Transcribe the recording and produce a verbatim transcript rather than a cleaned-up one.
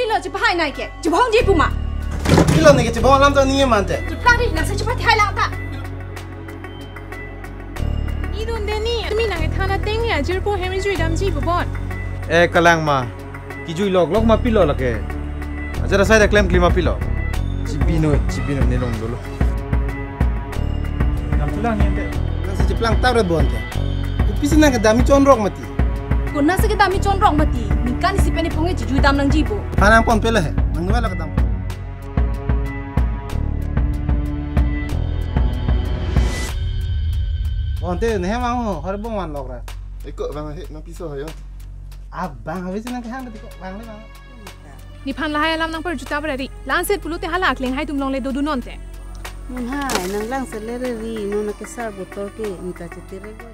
Pilo chepahai nai ke, chibongji pu ma. Pilo neke chibong alam ta ningje mante. Cheplang ri, nang si chepahai lang ta. Idun deni, mi nang kethan ateng ajirpo hem ejui damji pu bon. Eh, kalang ma. Kijui lok lok ma pilo lake. Ajar asai da klem klima pilo. Chibino, chibino ne long dolo. Nang si cheplang tap re bonte. Kopisi nang kedam chonrok mati. Konat si kedam chonrok mati. Ningkan isi pen ipong e chijui dam nangji pu. Panang pon pele he. Nang nua lak kedam. Bonte ne hem ang ho, har bong van lok ra. Eko bang he, nang piso hayo. Abang habis nang kehang tiko, bang le bang. Nephan lahai alam nangparjuta brari. Lanset pulote hala aklenghai atum longle dodun nonte. Mun hai, nang langset le re ri, non nang kesar botol ke, ningkan chetere bo.